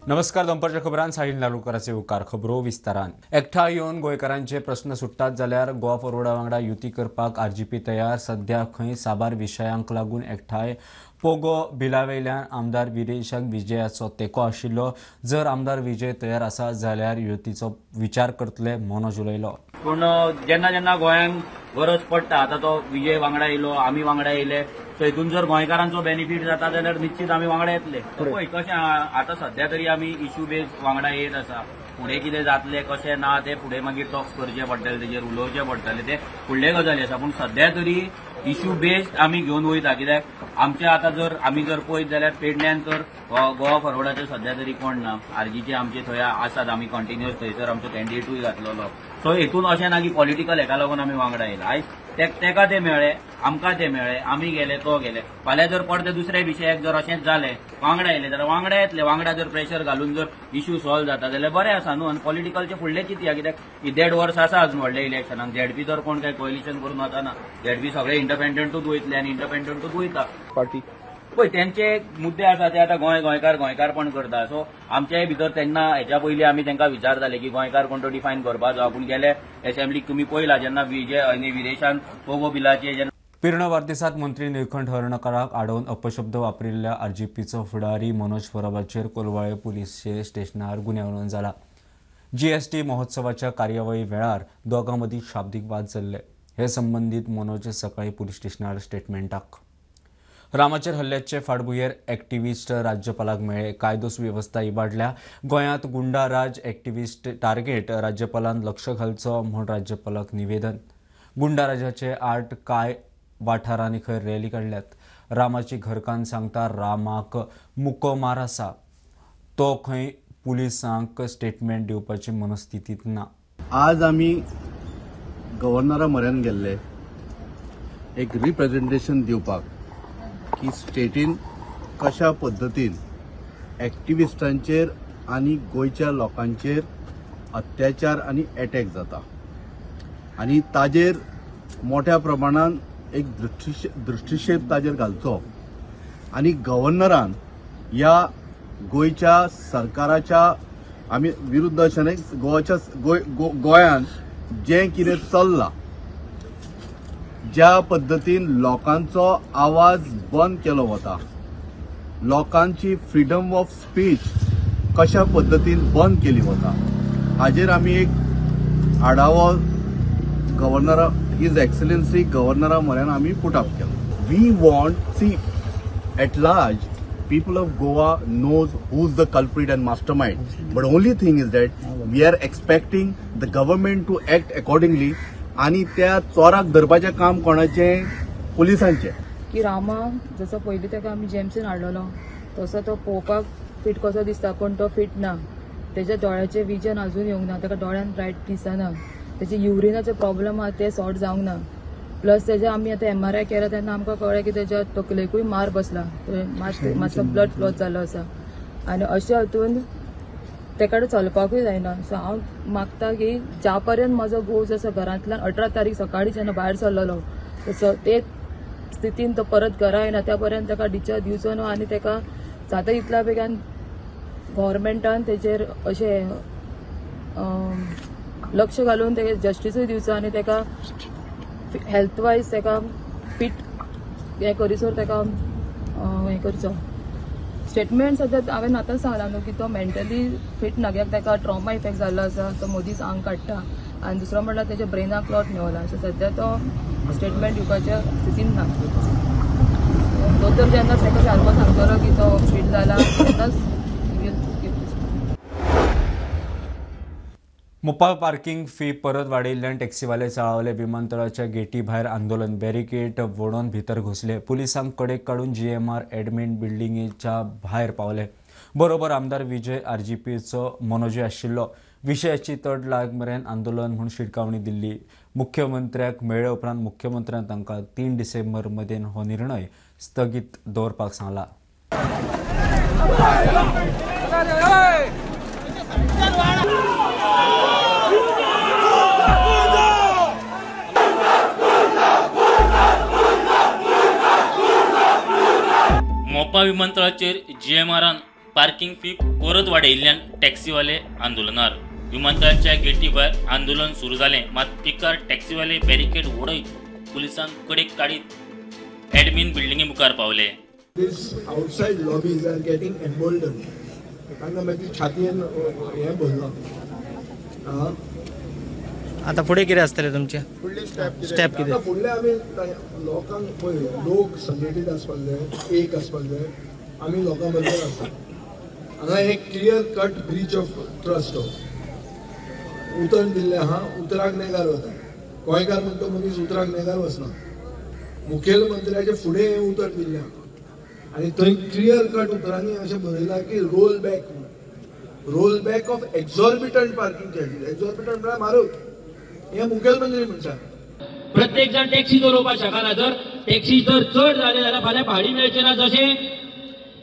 नमस्कार, दनपारच्या खबरान साहिल नालुकराचे उपकार. खबरो विस्तारान. एकठांय येवन गोंयकारांचे प्रस्न सुट्टात जाल्यार गोवा फॉरवर्डा वांगडा युती करपाक आरजीपी तयार. सध्या खंय साबार विशयांक लागून एकठांय पोगो बिलावेल्यान आमदार विरेशाक विजयाचो तेंको आशिल्लो. जर आमदार विजय तयार आसा जाल्यार युतीचो विचार करतले, मनोज उलयलो. पूण जेन्ना जेन्ना गोंयांक गरज पडटा, आतां तो विजय वांगडा येयलो, आमी वांगडा येयले, सो हितून जर गोंयकारांचो बेनिफीट जाता जाल्यार निश्चित आमी वांगडा येतले. पळय कशें आतां सध्या तरी आमी इश्यू बेज वांगडा येत आसा. फुडें कितें जातलें कशें ना तें फुडें मागीर टॉक्स करचे पडटले, तेजेर उलोवचें पडटलें, तें फुडले गजाली आसा. पूण सध्या तरी इश्यू बेज आमी घेवन वयता. कित्याक आमचे आतां जर आमी जर पळयत जाल्यार पेडण्यान तर गोवा फॉरवर्डाचे सध्या तरी कोण ना. आरजीचे आमचे थंय आसात, आमी कंटिन्युअस थंयसर आमचो कॅन्डिडेटूय घातलेलो. सो हेतून अशें ना की पॉलिटिकल हेका लागून आमी वांगडा येयला. आयज तेका ते मेळ्ळे, आमकां ते मेळ्ळे, आमी गेले, तो गेले. फाल्यां जर परते दुसऱ्या विशयाक जर अशेंच जालें, वांगडा येयले जाल्यार वांगडा येतले. वांगडा जर प्रेशर घालून जर इश्यू सॉल्व जाता जाल्यार बरें आसा न्हू. आनी पॉलिटिकलचे फुडले चिंतया, कित्याक ही 1.5 वर्स आसा अजून व्हडल्या इलेक्शनाक. झेडपी तर कोण काय कोएलिशन करून वचना, झेडपी सगळे इंडिपेंडंटूच वयतले आनी इंडिपेंडंटूच वयता पार्टी. पळय तेंचे मुद्दे आसा ते आतां गोंय गोंयकार गोंयकारपण करता. सो आमच्याय भितर तेन्ना हेच्या पयलीं आमी तांकां विचारताले की गोंयकार कोण तो डिफायन करपाचो. पूण गेले एसेंब्लीक तुमी पळयला जेन्ना विजय आनी विदेशान पोगो बिलाचे जेन्ना पिर्ण वाडदिसात मंत्री निळकंठ हर्णकराक आडोवन अपशब्द वापरिल्ल्या आरजीपीचो फुडारी मनोज परबाचेर कोलवाळे पुलीस स्टेशनार गुन्यांव नोंद जाला. जीएसटी महोत्सवाच्या कार्यावळी वेळार दोगां मदीं शाब्दीक वाद जाल्ले. हे संबंदीत मनोज सकाळी पुलीस स्टेशनार स्टेटमेंटाक. रामाचेर हल्ल्याचे फाटभुंयेर एक्टिविस्ट राज्यपालाक मेळ्ळे. कायदो सुवेवस्था इबाडल्या. गोंयांत गुंडाराज एक्टिविस्ट टार्गेट. राज्यपालान लक्ष घालचो म्हूण राज्यपालाक निवेदन. गुंडाराजाचे आठ कांय वाठारांनी खंय रॅली काडल्यात. रामाची घरकान्न सांगता रामाक मुको मार आसा, तो खंय पुलिसांक स्टेटमेंट दिवपाची मनस्थितींत ना. आज आमी गव्हर्नरा म्हऱ्यान गेल्ले एक रिप्रेझेंटेशन दिवपाक की स्टेटीन कशा पद्दतीन एक्टिविस्टांचेर आनी गोंयच्या लोकांचेर अत्याचार आनी एटॅक जाता आनी ताजेर मोठ्या प्रमाणान एक दृष्टिक्षेप ताजेर घालचो आनी गव्हर्नरान ह्या गोंयच्या सरकाराच्या आमी विरुद्ध अशें न्हय, गोवाच्या गोंयान जें कितें चल्लां, ज्या पद्दतीन लोकांचो आवाज बंद केलो वता, लोकांची फ्रीडम ऑफ स्पीच कशा पद्दतीन बंद केली वता, हाजेर आमी एक आढावो गव्हर्नरा his excellency गव्हर्नरा म्हऱ्यान आमी पुट अप केलो. We want see at large people of Goa knows who is the culprit and mastermind, but only thing is that we are expecting the government to act accordingly. आनी त्या चोराक धरपाचें काम कोणाचें? पुलिसांचें. की रामा जसो पयलीं ताका आमी जेमसीन हाडलेलो तसो तो पळोवपाक फिट कसो दिसता, पूण तो फिट ना. तेज्या दोळ्याचें विजन अजून येवंक ना, ताका दोळ्यान रायट दिसना, तेजे युरिनाचे प्रॉब्लम आहा ते सॉर्ट जावंक ना. प्लस तेज्या आमी आतां MRI केला तेन्ना आमकां कळ्ळें की तेज्या तकलेकूय मार बसला, मातसो ब्लड क्लॉट जाल्लो आसा आनी अशें हातून तेका चलपाकूय जायना. सो हांव मागता की ज्या पर्यंत म्हजो घोव जसो घरांतल्यान 18 तारीख सकाळी जेन्ना भायर सरलेलो तसो ते स्थितीन तो परत घरा येना त्या पर्यंत ताका डिस्चार्ज दिवचो न्हू आनी ताका जाता तितल्या बेगान गव्हर्मेंटान तेजेर अशें लक्ष घालून तेका जस्टिसूय दिवचो आनी ताका हेल्थ वायज ताका फिट हें करीसर ताका हें करचो. स्टेटमेंट सद्या हांवें आतांच सांगलां न्हू की तो मेंटली फिट ना, कित्याक ताका ट्रॉमा इफेक्ट जाल्लो आसा, तो मदींच आंग काडटा आनी दुसरो म्हणल्यार तेच्या ब्रेनाक क्लॉट मेवला. सो सद्या तो स्टेटमेंट दिवपाच्या स्थितीन ना. दोतोर जेन्ना ताका सारको सांगतलो की तो फिट जाला तेन्नाच. मोपा पार्किंग फी परत वाडयिल्ल्यान टॅक्सीवाले चाळवले. विमानतळाच्या गेटी भायर आंदोलन. बॅरिकेड वडोवन भितर घुसले. पुलिसांक कडेक काडून GMR admin बिल्डिंगेच्या भायर पावले. बरोबर आमदार विजय आरजीपीचो मनोजय आशिल्लो. विशयाची तड लाग मेरेन आंदोलन म्हूण शिटकावणी दिल्ली. मुख्यमंत्र्याक मेळ्ळे उपरांत मुख्यमंत्र्यान तांकां 3 डिसेंबर मदेन हो निर्णय स्थगीत दवरपाक सांगला. मोपा विमानतळाचेर जीएमआरान पार्किंग फी परत वाडयिल्ल्यान टॅक्सीवाले आंदोलनार. विमानतळाच्या गेटी भायर आंदोलन सुरू जालें, मात पिकार टॅक्सीवाले बॅरिकेड उडयत पुलिसांक कडेक काडीत ॲडमिन बिल्डिंगे मुखार पावले. These outside lobbies are getting emboldened. तांकां मागीर छातयेन हें भरलां. आतां फुडें कितें आसतलें तुमचें? फुडली स्टेप कितें? आतां फुडलें आमी लोकांक पळय, लोक संघटीत आसपाक जाय, एक आसपाक जाय. आमी लोकां बद्दल आसा. हांगा एक clear cut breach of trust हो. उतर दिल्लें आहा, उतराक नेगार वता. गोंयकार म्हणटा मनीस उतराक नेगार वचना. मुखेलमंत्र्याचे फुडें हें उतर दिल्लें आहा आनी थंय क्लियर कट उतरांनी अशें बरयलां की roll back, roll back of exorbitant parking charges. Exorbitant म्हळ्यार म्हारग, हें मुखेलमंत्री म्हणटा. प्रत्येक जाण टॅक्सी चलोवपाक शकना. जर टॅक्सी जर चड जाले जाल्यार फाल्यां भाडी मेळचें ना. जशें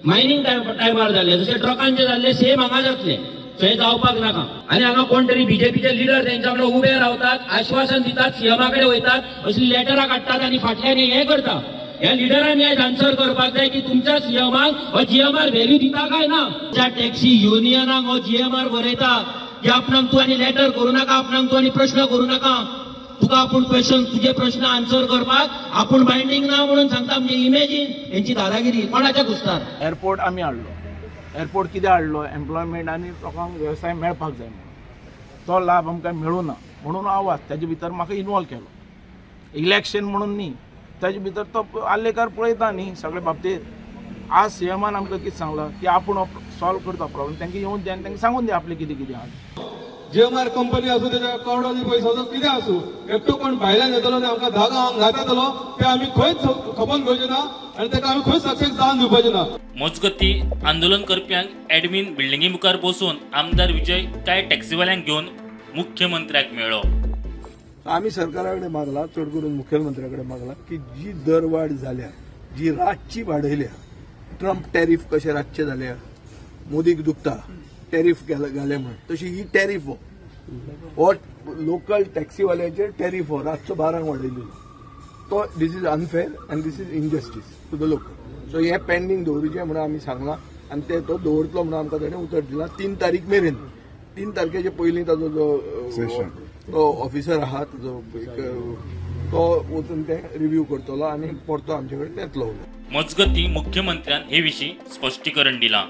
मायनींग टायमार जाल्लें, जशें ट्रकांचें जाल्लें, सेम हांगा जातलें. थंय जावपाक नाका. आनी हांगा कोण तरी बीजेपीचे लिडर तेंच्या वांगडा उबे रावतात, आश्वासन दितात, सीएमा कडेन वयतात, असली लेटरां काडटात आनी फाटल्यान हें करता. ह्या लिडरांनी आयज आन्सर करपाक जाय की तुमच्या सीएमाक हो जीएमआर व्हॅल्यू दिता काय ना. ज्या टॅक्सी युनियनाक हो जीएमआर बरयता की आपणाक तूं आनी लेटर करूं नाका, आपणाक तूं आनी प्रश्न करूं नाका, तुका आपूण क्वेश्चन तुजे प्रश्न आन्सर करपाक आपूण बायंडींग ना म्हणून सांगता. म्हणजे इमेजीन हेंची दादागिरी कोणाच्या घुसतात. एअरपोर्ट आमी हाडलो. एअरपोर्ट कितें हाडलो? एम्प्लॉयमेंट आनी लोकांक वेवसाय मेळपाक जाय म्हणून. तो लाभ आमकां मेळूं ना म्हणून आवाज ताजे भितर म्हाका इनवॉल्व केलो. इलेक्शन म्हणून न्ही, ताजे भितर तो आल्लेकार पळयता न्ही सगळे बाबतींत. आज सीएमान आमकां कितें सांगलां की आपूण सॉल्व करता प्रॉब्लम, तांकां येवन दी आनी तांकां सांगून दी आपलें कितें कितें आहा. जीएमआर कंपनी आसूं, तेच्या करोडांनी पयसो आसूं, कितें आसूं, एकटो कोण भायल्यान येतलो आनी आमकां 10 गांवांक घातलो ते आमी खंयच खपोवन घेवचे ना आनी ताका आमी खंयच सक्सेस जावन दिवपाचे ना. मजगती आंदोलन करप्यांक ॲडमिन बिल्डिंगे मुखार बसून आमदार विजय कांय टॅक्सीवाल्यांक घेवन मुख्यमंत्र्याक मेळ्ळो. आमी सरकारा कडेन मागला, चड करून मुखेलमंत्र्या कडेन मागला की जी दरवाड जाल्या, जी रातची वाडयल्या, ट्रम्प टॅरीफ कशें रातचें जाल्या, मोदीक दुखता टॅरीफ घाले म्हण, तशी ही टॅरीफ हो लोकल टॅक्सीवाल्याचेर टॅरीफ हो रातचो 12 वाडयलो. तो this is unfair and this is injustice to the local. So हें पेंडींग दवरुचें म्हणून आमी सांगलां आनी ते तो दवरतलो म्हणून आमकां ताणें उतर दिलां. 3 तारीख मेरेन, 3 तारखेचे पयलीं ताजो जो तो ऑफिसर आहा ताजो तो वचून ते रिव्यू करतलो आनी परतो आमचे कडेन येतलो. मजगती मुख्यमंत्र्यान हे विशीं स्पश्टीकरण दिलां.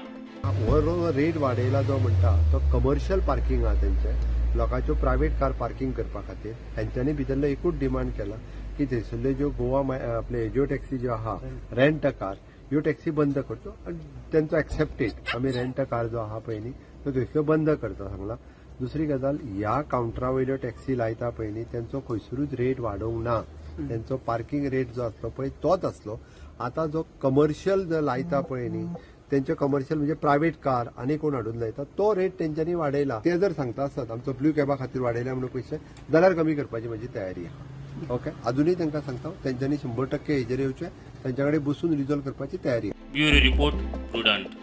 हो रेट वाडयला जो म्हणटा तो कमर्शियल पार्किंग आहा तेंचे, लोकांच्यो प्रायवेट कार पार्किंग करपा खातीर. तेंच्यांनी भितरलो एकूच डिमांड केला की थंयसरल्यो ज्यो गोवा आपले ज्यो टॅक्सी ज्यो आहा रेंट अ कार, ह्यो टॅक्सी बंद करच्यो आनी तेंचो एक्सेप्टेड आमी रेंट अ कार जो आहा पळय न्ही तो थंयसर बंद करता सांगला. दुसरी गजाल, ह्या कावंटरा वयल्यो टॅक्सी लायता पळय न्ही तेंचो खंयसरूच रेट वाडोवंक ना. तेंचो पार्किंग रेट जो आसलो पळय तोच आसलो. आतां जो कमर्शियल जो लायता पळय न्ही तेंचे कमर्शियल म्हणजे प्रायवेट कार आनी कोण हाडून लायता तो रेट तेंच्यांनी वाडयला. ते जर सांगता आसत आमचो ब्लू कॅबा खातीर वाडयला म्हणून पयशे जाल्यार कमी करपाची म्हजी तयारी आहा. ओके, अजुनूय तांकां सांगता तेंच्यांनी 100% हेजेर येवचें, तेंच्या कडेन बसून रिजॉल्व करपाची तयारी. Bureau report, Prudent.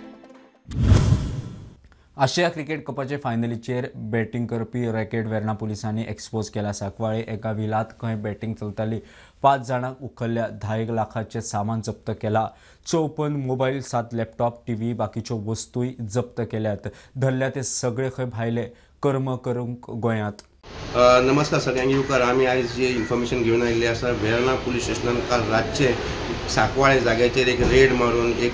आशिया क्रिकेट कपाचे फायनलीचेर बॅटींग करपी रॅकेट वेर्णा पुलिसांनी एक्सपोज केला. सांकवाळे एका विलांत खंय बॅटींग चलताली. 5 जाणांक उखल्ल्या, 10 लाखाचें सामान जप्त केला. 54 मोबायल, 7 लॅपटॉप, टीव्ही बाकीच्यो वस्तूय जप्त केल्यात. धरल्या ते सगळे खंय भायले कर्म करूंक गोंयांत. नमस्कार सगळ्यांक येवकार. आमी आयज जे इन्फॉर्मेशन घेवन आयिल्ले आसा, वेर्णा पुलीस स्टेशनान काल रातचे सांकवाळे जाग्याचेर एक रेड मारून एक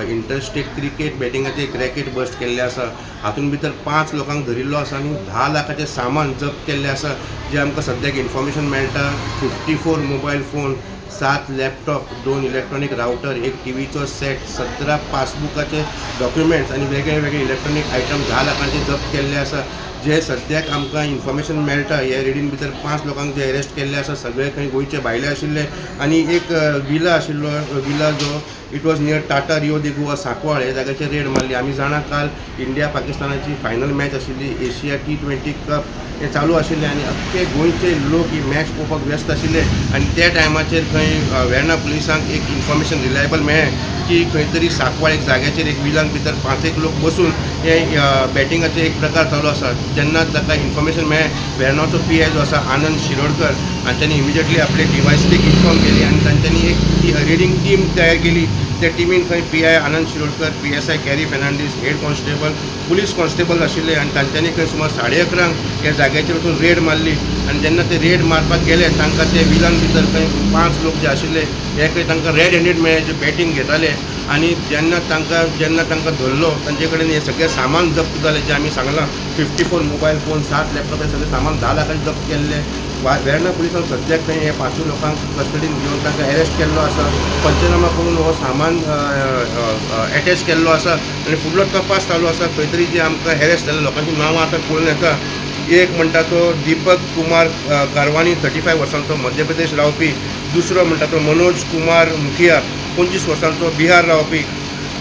इंटरस्टेट क्रिकेट बॅटिंगाचे एक रॅकेट बस्ट केल्ले आसा. हातूंत भितर 5 लोकांक धरिल्लो आसा आनी 10 लाखाचें सामान जप्त केल्लें आसा. जें आमकां सद्याक इन्फॉर्मेशन मेळटा, 54 mobile phone, 7 laptop, 2 electronic router, एक टीव्हीचो सेट, 17 पासबुकाचे डॉक्युमेंट्स आनी वेगळे वेगळे इलेक्ट्रॉनीक आयटम 10 लाखांचे जप्त केल्ले आसा. जे सद्याक आमकां इन्फॉर्मेशन मेळटा, हे रेडीन भितर 5 लोकांक जे अरेस्ट केल्ले आसा, सगळे खंय गोंयचे भायले आशिल्ले आनी एक विला आशिल्लो, विला जो it was near Tata Rio de Goa Sancoale ह्या जाग्याचेर रेड मारली. आमी जाणा काल इंडिया पाकिस्तानाची फायनल मॅच आशिल्ली, एशिया T20 cup हे चालू आशिल्ले आनी अख्खे गोंयचे लोक ही मॅच पळोवपाक व्यस्त आशिल्ले आनी त्या टायमाचेर खंय वेर्णा पुलिसांक एक इन्फॉर्मेशन रिलायबल मेळ्ळें की खंय तरी सांकवाळ एक जाग्याचेर एक विलांक भितर 5 लोक बसून हे बॅटिंगाचे एक प्रकार चालू आसा. जेन्ना ताका इन्फॉर्मेशन मेळ्ळें, वेर्णाचो PI जो आसा आनंद शिरोडकर हांच्यांनी इमिजिएटली आपले डिवायसीक इन्फॉर्म केली आनी तांच्यांनी एक रेडिंग टीम तयार केली. ते टिमीन खंय PI Anand Shirodkar, PSI Carey Fernandes, head constable, police constable आशिल्ले आनी तांच्यांनी खंय सुमार 11:30 ह्या जाग्याचेर वचून रेड मारली आनी जेन्ना ते रेड मारपाक गेले तांकां ते विलान भितर खंय 5 लोक जे आशिल्ले हे खंय तांकां रेड हँडेड मेळ्ळे जे बॅटींग घेताले आनी जेन्ना तांकां धरलो तांचे कडेन हें सगळें सामान जप्त जालें जें आमी सांगलां 54 मोबायल फोन, 7 लॅपटॉप, हे सगळें सामान 10 लाखांचें जप्त केल्लें। वेर्णा पुलिसान सद्याक खंय हे 5 लोकांक कस्टडीन घेवन तांकां अरेस्ट केल्लो आसा। पंचनामा करून हो सामान एटॅच केल्लो आसा आनी फुडलो तपास चालू आसा। खंय तरी जे आमकां अरेस्ट जाल्ले लोकांची नांवां आतां कळून येता। एक म्हणटा तो दीपक कुमार कारवानी 35 वर्सांचो मध्य प्रदेश रावपी, दुसरो म्हणटा तो मनोज कुमार मुखिया 25 वर्सांचो बिहार रावपी,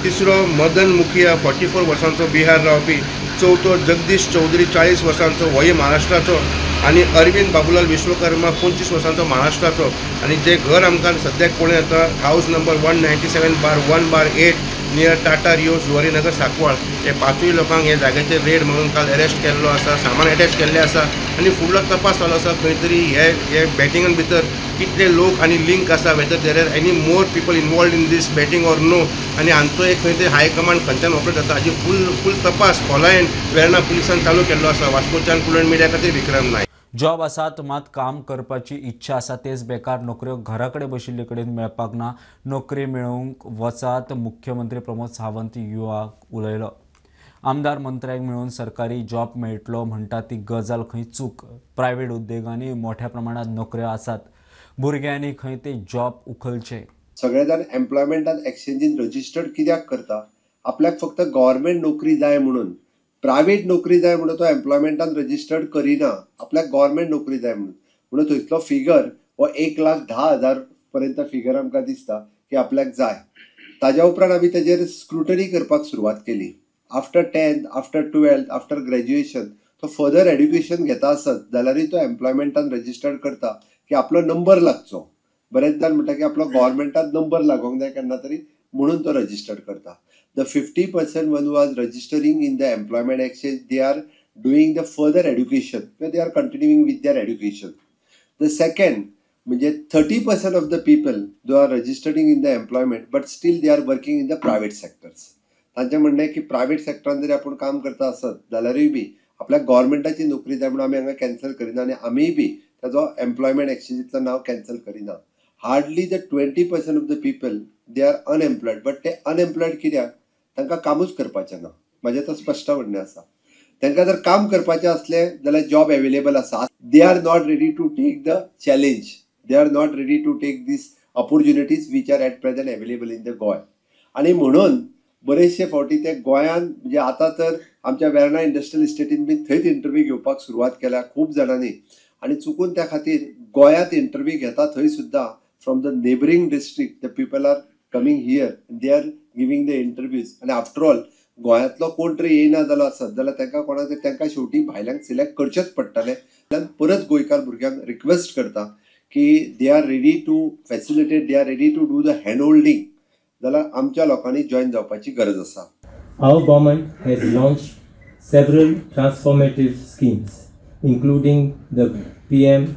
तिसरो मदन मुखिया 44 वर्सांचो बिहार रावपी, चवथो जगदीश चौधरी 40 वर्सांचो होय महाराष्ट्राचो आनी अरविंद बाबूलाल विश्वकर्मा 25 वर्सांचो महाराष्ट्राचो। आनी जे घर आमकां सद्याक पळोवंक येता house number 197/1/8 near Tata Rio Zuarinagar Sancoale, हे 5 लोकांक हे जाग्याचेर रेड म्हणून काल अरेस्ट केल्लो आसा, सामान एटॅच केल्लें आसा आनी फुडलो तपास चालू आसा। खंय तरी हे बॅटिंगान भितर कितले लोक आनी लिंक आसा, whether there are any more people involved in this betting or no, आनी हांचो एक खंय तरी हायकमांड खंयच्यान ऑपरेट जाता हाजी फूल तपास खोलायेन वेर्णा पुलिसान चालू केल्लो आसा। वास्कोच्यान कुलण मिडिया खातीर विक्रम नायक। जॉब आसात मात काम करपाची इच्छा आसा तेच बेकार नोकऱ्यो घरा कडेन बशिल्ले कडेन मेळपाक ना, नोकरी मेळोवंक वचात, मुख्यमंत्री प्रमोद सावंत युवाक उलयलो। आमदार मंत्र्यांक मेळून सरकारी जॉब मेळटलो म्हणटा ती गजाल खंय चूक। प्रायव्हेट उद्देगांनी मोठ्या प्रमाणात नोकऱ्यो आसात, भुरग्यांनी खंय ते जॉब उखलचे। सगळे जाण एम्प्लॉयमेंटान एक्सचेंजीन रजिस्टर्ड कित्याक करता? आपल्याक फक्त गव्हर्मेंट नोकरी जाय म्हणून, प्रायव्हेट नोकरी जाय म्हणून तो एम्प्लॉयमेंटान रजिस्टर्ड करिना, आपल्याक गव्हर्मेंट नोकरी जाय म्हणून। म्हणून थंयसलो फिगर हो 1,10,000 पर्यंत फिगर आमकां दिसता की आपल्याक जाय। ताज्या उपरांत आमी तेजेर स्क्रुटनी करपाक सुरवात केली। After 10th, after 12th, after graduation तो फर्दर एड्युकेशन घेता आसत जाल्यारूय तो एम्प्लॉयमेंटान रजिस्टर्ड करता की आपलो नंबर लागचो। बरेच जाण म्हणटा की आपलो गव्हर्मेंटान नंबर लागोंक जाय केन्ना तरी म्हणून तो रजिस्टर्ड करता। The 50% one who was registering in the employment exchange, they are doing the further education, they are continuing with their education. The second, म्हणजे 30% of the people who are registering in the employment but still they are working in the private sectors. तांचें म्हणणें की private सेक्टरान जरी आपूण काम करता आसत जाल्यारूय बी आपल्याक गव्हर्मेंटाची नोकरी जाय म्हणून आमी हांगा कॅन्सल करिना आनी आमीय बी ताजो एम्प्लॉयमेंट एक्सचेंजींतलो नांव कॅन्सल करिना। Hardly the 20% of the people they are unemployed, but ते अनएम्प्लॉयड कित्याक? तांकां कामूच करपाचें ना। म्हाजें तर स्पश्ट म्हणणें आसा, तांकां जर काम करपाचें आसलें जाल्यार जॉब एवेलेबल आसा। They are not ready to take the challenge, they are not ready to take these opportunities which are at present available in the Goa. आनी म्हणून बरेचशे फावटी ते गोंयान म्हणजे आतां तर आमच्या वेर्णा इंडस्ट्रियल इस्टेटीन बी थंयच इंटरव्यू घेवपाक सुरवात केल्या खूब जाणांनी आनी चुकून त्या खातीर गोंयांत इंटरव्यू घेता थंय सुद्दां from the neighbouring district the people are coming here, they are giving the interviews. आनी आफ्टर ऑल गोंयांतलो कोण तरी येयना जालो आसत जाल्यार तांकां कोणाक तांकां शेवटी भायल्यांक सिलेक्ट करचेंच पडटलें। परत गोंयकार भुरग्यांक रिक्वेस्ट करता की they are ready to facilitate, they are ready to do the hand holding, जाल्यार आमच्या लोकांनी जॉयन जावपाची गरज आसा। Our government has launched several transformative schemes, including the PM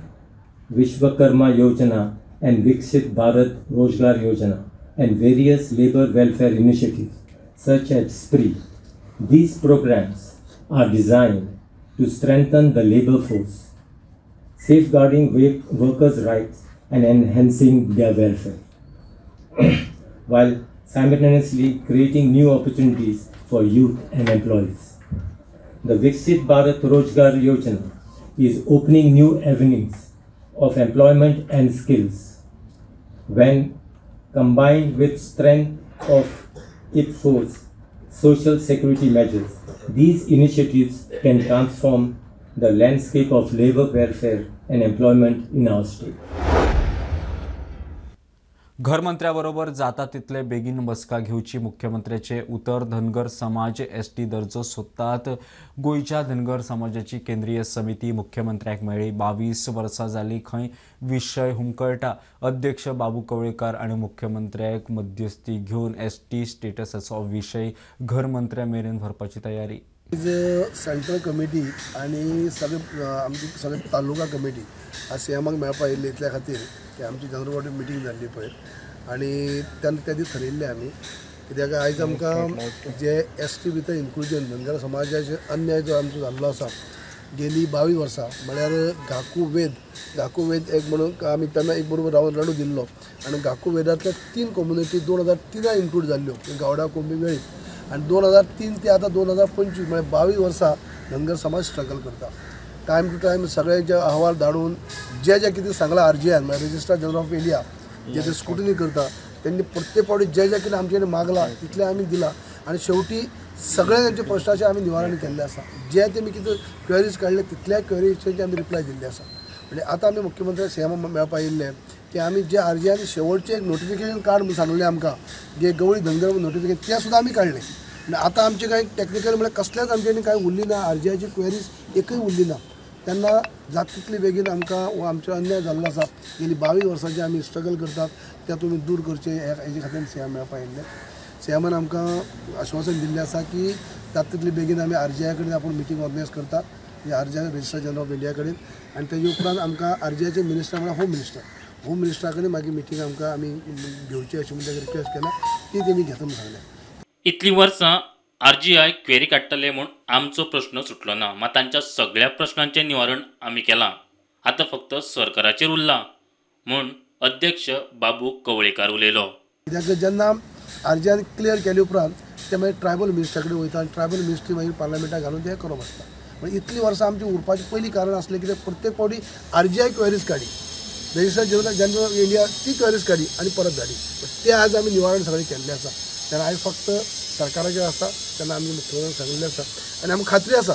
Vishwakarma Yojana and Viksit Bharat Rozgar Yojana and various labor welfare initiatives such as SPREE. These programs are designed to strengthen the labor force, safeguarding workers' rights and enhancing their welfare, while simultaneously creating new opportunities for youth and employees. The Viksit Bharat Rozgar Yojana is opening new avenues of employment and skills. When combined with strength of its force, social security measures, these initiatives can transform the landscape of labor welfare and employment in our state. घरमंत्र्याबरोबर जाता तितले बेगीन बसका घेवची मुख्यमंत्र्याचे उतर। धनगर समाज ST दर्जो सोदतात। गोंयच्या धनगर समाजाची केंद्रीय समिती मुख्यमंत्र्याक मेळ्ळी। 22 वर्सां जाली खंय विशय हुमकळटा। अध्यक्ष बाबू कवळेकार आनी मुख्यमंत्र्याक मध्यस्थी घेवन एसटी स्टेटसाचो विशय घरमंत्र्या मेरेन व्हरपाची तयारी। सेंट्रल कमिटी आनी सगळे आमची सगळे तालुका कमिटी आज सीएमाक मेळपा येयल्ली इतल्या खातीर की आमची जनरल बॉडी मिटींग जाल्ली पयर आनी तेन्ना त्या दीस थरयिल्लें आमी कित्याक आयज आमकां जे एस टी भितर इन्क्लुजन धनगर समाजाचेर अन्याय जो आमचो जाल्लो आसा गेली 22 वर्सां म्हळ्यार घाकू वेद एक म्हणून आमी तेन्ना एक बरोबर रावन रडू दिल्लो आनी घाकू वेदांतल्या 3 कम्युनिटी 2003 इन्क्लूड जाल्ल्यो, गावडा, कुणबी, वेळीप. आनी 2003 ते आतां 2025 म्हळ्यार 22 वर्सां धनगर समाज स्ट्रगल करता. टायम टू टायम सगळ्यांचे अहवाल धाडून जे जे कितें सांगलां आरजीआयन म्हळ्यार रजिस्ट्रार जनरल ऑफ इंडिया जे ते स्क्रुटनी करता तेंणी प्रत्येक फावटी जे जे कितें आमचे कडेन मागलां तितलें आमी दिलां आनी शेवटी सगळे तांचे प्रश्नाचें आमी निवारण केल्लें आसा. जे तेमी कितें क्वेरीज काडले तितल्या क्वेरीजचे आमी रिप्लाय दिल्ले आसा. म्हणजे आतां आमी मुख्यमंत्री सीएम मेळपा येयल्ले की आमी जे आरजीआयन शेवटचें एक नोटिफिकेशन काड म्हूण सांगलें आमकां, जे गवळी धनगर नोटिफिकेशन तें सुद्दां आमी काडलें. आनी आतां आमचें कांय टॅक्निकल म्हळ्यार कसलेंच आमचे कडेन कांय उरली ना, आरजीआयची क्वेरीज एकूय उरली ना. तेन्ना जाता तितली बेगीन आमकां हो आमचो अन्याय जाल्लो आसा गेली 22 वर्सांचे आमी स्ट्रगल करतात ते तुमी दूर करचे हेजे खातीर सीएम मेळपा येयल्ले. सीएमान आमकां आश्वासन दिल्लें आसा की जाता तितली बेगीन आमी आरजीआय कडेन आपूण मिटींग ऑर्गनायज करता, RGI registrar general of India कडेन, आनी तेजे उपरांत आमकां आरजीआयचे मिनिस्टर म्हळ्यार होम मिनिस्टर, होम मिनिस्टरा कडेन मागीर मिटींग आमकां आमी घेवची अशें म्हूण ताका रिक्वेस्ट केला, ती तेणी घेता म्हूण सांगलें. इतलीं वर्सां आरजीआय क्वेरी काडटले म्हूण आमचो प्रश्न सुटलो ना, मात तांच्या सगळ्या प्रश्नांचें निवारण आमी केलां, आतां फक्त सरकाराचेर उरलां म्हूण अध्यक्ष बाबू कवळेकार उलयलो. कित्याक जेन्ना आरजीआयन क्लियर केले उपरांत ते मागीर ट्रायबल मिनिस्टरा कडेन वयता आनी ट्रायबल मिनिस्ट्री मागीर पार्लमेंटाक घालून ते करप आसता. म्हणजे इतलीं वर्सां आमची उरपाचें पयलीं कारण आसलें कित्याक प्रत्येक फावटी आरजीआय क्वेरीज काडी, रजिस्ट्रार जनरल ऑफ इंडिया ती क्वेरीज काडी आनी परत धाडी, ते आज आमी निवारण सगळें केल्लें आसा. तेन्ना आयज फक्त सरकाराचेर आसा, तेन्ना आमी मुख्यमंत्र्यान सांगिल्लें आसा आनी आमकां खात्री आसा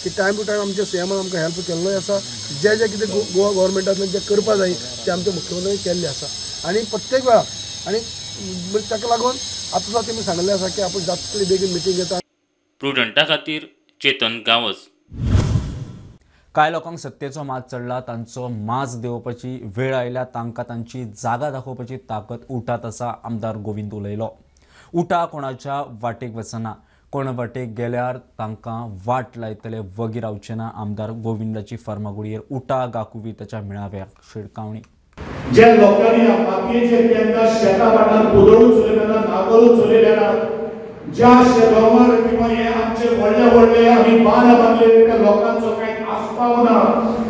की टायम टू टायम आमच्या सीएमान आमकां हेल्प केल्लोय आसा, जे जे कितें गोवा गव्हर्मेंटांतल्यान जें करपा जाय तें आमच्या मुख्यमंत्र्यांनी केल्लें आसा. आनी प्रत्येक वेळा आनी ताका लागून आतां सुद्दां तेमी सांगिल्लें आसा की आपूण जाता तितली बेगीन मिटींग घेता. प्रुडंटा खातीर चेतन गांवस. कांय लोकांक सत्तेचो माज चडला, तांचो माज देंवोवपाची वेळ आयल्या, तांकां तांची जागा दाखोवपाची ताकद उठात आसा, आमदार गोविंद उलयलो. उठा कोणाच्या वाटेक वचना, कोण वाटेक गेल्यार तांकां वाट लायतले, वगी रावचे ना, आमदार गोविंदाची फार्मागुडयेर उठा गाकुवी ताच्या मेळाव्याक शिडकावणी. जे लोकांनी मातयेचेर केन्ना शेता भाटान कुदळूच चलयलें ना, नांगरूच चलयलें ना, ज्या शेतावर किंवा हे आमचे व्हडले व्हडले आमी बांद बांदले त्या लोकांचो कांय आस्पाव ना,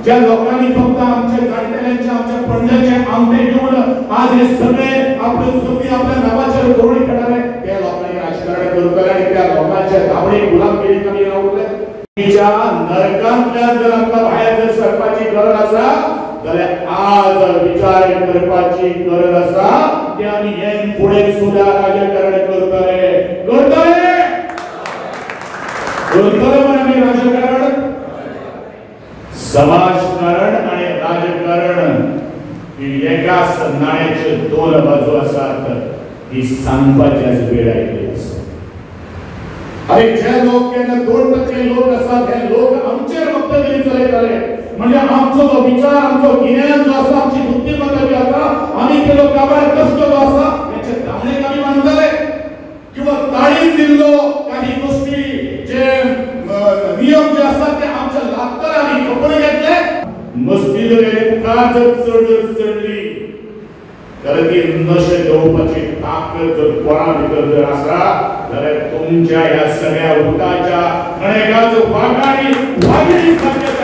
ज्या लोकांनी फक्त आमच्या जाणटेल्यांचे आमच्या पणज्यांचे आमटे घेवन आज हे सगळे आपले जमनी आपल्या नांवाचेर करून खेळटाले, त्या लोकांनी राजकारण करतले आनी त्या लोकांच्या धांवणेक गुलामगिरीक आमी रावतले. तिच्या नरकांतल्यान जर आमकां भायर जर सरपाची गरज आसा जाल्यार आज विचार करपाची गरज आसा की आमी हे फुडें सुद्दां राजकारण करतले करतले करतले म्हण आमी राजकारण, समाजकारण आनी राजकारण ही एकाच नाण्याचे दोन बाजू आसात ही सांगपाची आज वेळ आयिल्ली आसा. आनी जे लोक केन्ना 2% लोक आसात हे लोक आमचेर वक्तगिरी चलयताले, म्हणजे आमचो जो विचार, आमचो गिन्यान जो आसा, आमची बुद्धिमत्ता जी आसा, आमी केलो काबार कश्ट जो आसा हेचे धांवणेक आमी मानताले किंवा ताळीन दिल्लो काही गोष्टी जे नियम जे आसात ते आमच्या लागतले आमी कपडे घेतले. मस्ती जर हेणे मुखार जर चड जर चडली जाल्यार ती नशे देंवपाची ताकद जर कोणा भितर जर आसा जाल्यार तुमच्या ह्या सगळ्या उटाच्या खणेगाचो वाघाणी वाघिणी सारख्या.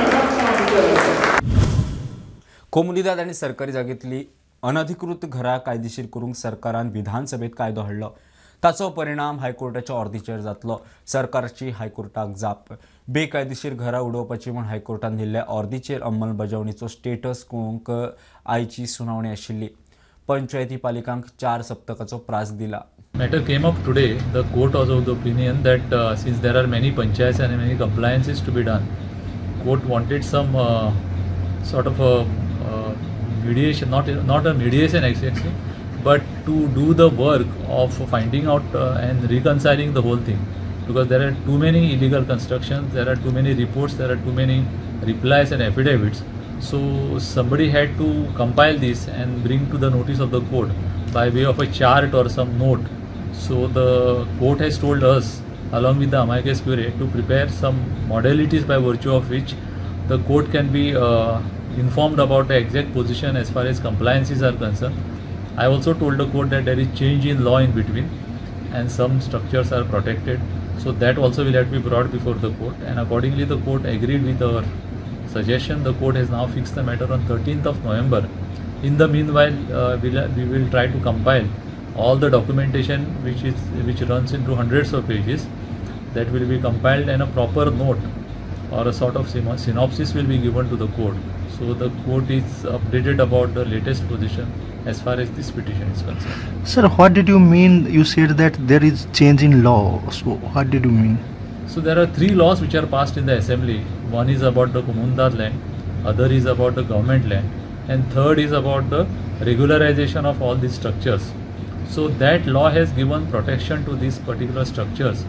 कोमुनिदाद आनी सरकारी जागेंतली अनधिकृत घरां कायदेशीर करूंक सरकारान विधानसभेत कायदो हाडलो, ताचो परिणाम हायकोर्टाच्या ऑर्दीचेर जातलो. सरकारची हायकोर्टाक जाप. बेकायदेशीर घरां उडोवपाची म्हूण हायकोर्टान दिल्ल्या ऑर्दीचेर अंमलबजावणीचो स्टेटस कळोवंक आयची सुनावणी आशिल्ली. पंचायती पालिकांक 4 सप्तकाचो प्रास दिला. Matter came up today. The court was of the opinion that since there are many panchayats and many compliances to be done, court wanted some sort of a mediation, not a mediation exactly, but to do the work of finding out and reconciling the whole thing, because there are too many illegal constructions, there are too many reports, there are too many replies and affidavits. So somebody had to compile this and bring to the notice of the court by way of a chart or some note. So the court has told us, along with the amicus curiae, to prepare some modalities by virtue of which the court can be informed about the exact position as far as compliances are concerned. I also told the court that there is change in law in between and some structures are protected, so that also will have to be brought before the court, and accordingly the court agreed with our suggestion. The court has now fixed the matter on 13th of November. In the meanwhile, we will try to compile all the documentation which runs into hundreds of pages. That will be compiled and a proper note or a sort of synopsis will be given to the court. So the court is updated about the latest position as far as this petition is concerned. Sir, what did you mean? You said that there is change in law. So what did you mean? So there are three laws which are passed in the assembly. One is about the Comunidad land, other is about the government land, and third is about the regularization of all these structures. So that law has given protection to these particular structures.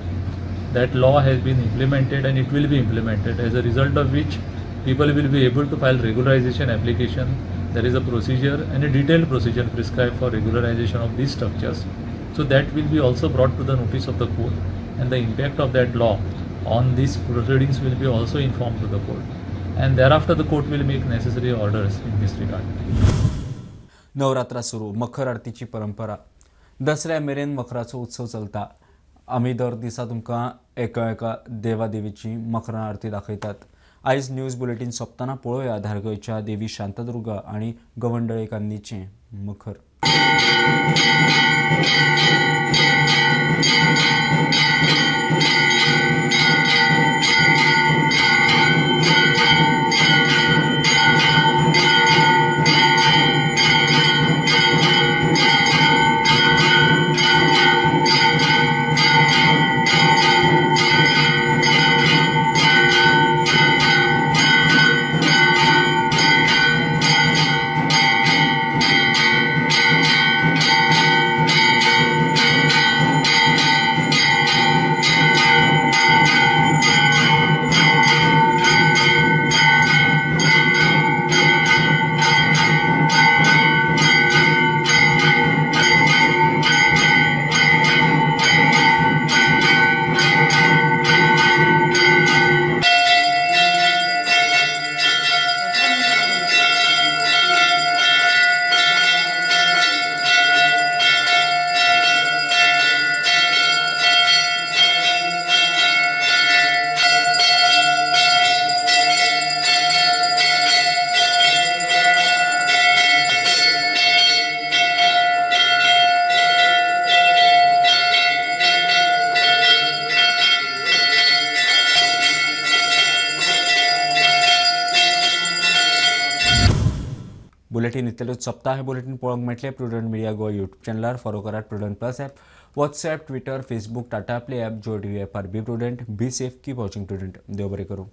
That law has been implemented and it will be implemented, as a result of which people will be able to file regularization application. There is a procedure and a detailed procedure prescribed for regularization of these structures. So that will be also brought to the notice of the court, and the impact of that law on these proceedings will be also informed to the court, and thereafter the court will make necessary orders in this regard. Navratra सुरू, मखर आरतीची परंपरा. दसऱ्या मेरेन मखराचो उत्सव चलता. आमी दर दिसा तुमकां एका एका देवादेवीची मखरां आरती दाखयतात. आयज न्यूज बुलेटीन सोंपतना पळोवया धारगळच्या देवी शांतादुर्गा आनी गवंडळेकान्नीचें मखर. बुलेटीन इतलेंच सोंपता. हें बुलेटीन पळोवंक मेळटलें प्रुडंट मिडिया गोवा यूट्यूब चॅनलार. फॉलो करात Prudent plus app, WhatsApp, Twitter, Facebook, Tata Play app, Jio TV ऍपार. Be prudent, be safe, keep watching Prudent. देव बरें करूं.